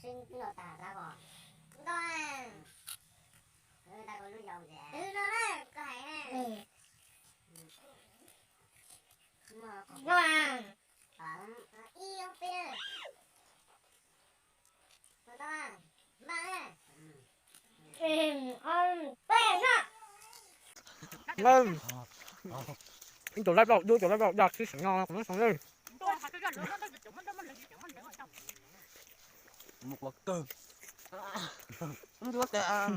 Twb noj tas tab os. Ntau, twb no na, koj hais na. Ntau, ib ob peb na. Ntau, npaj na. Ib ob peb na. Ib tus laib plaub, ib tus laib plaub, yog tsis xeem no kuv muab xoo lej. Mus ua kawg. Ntuab tas.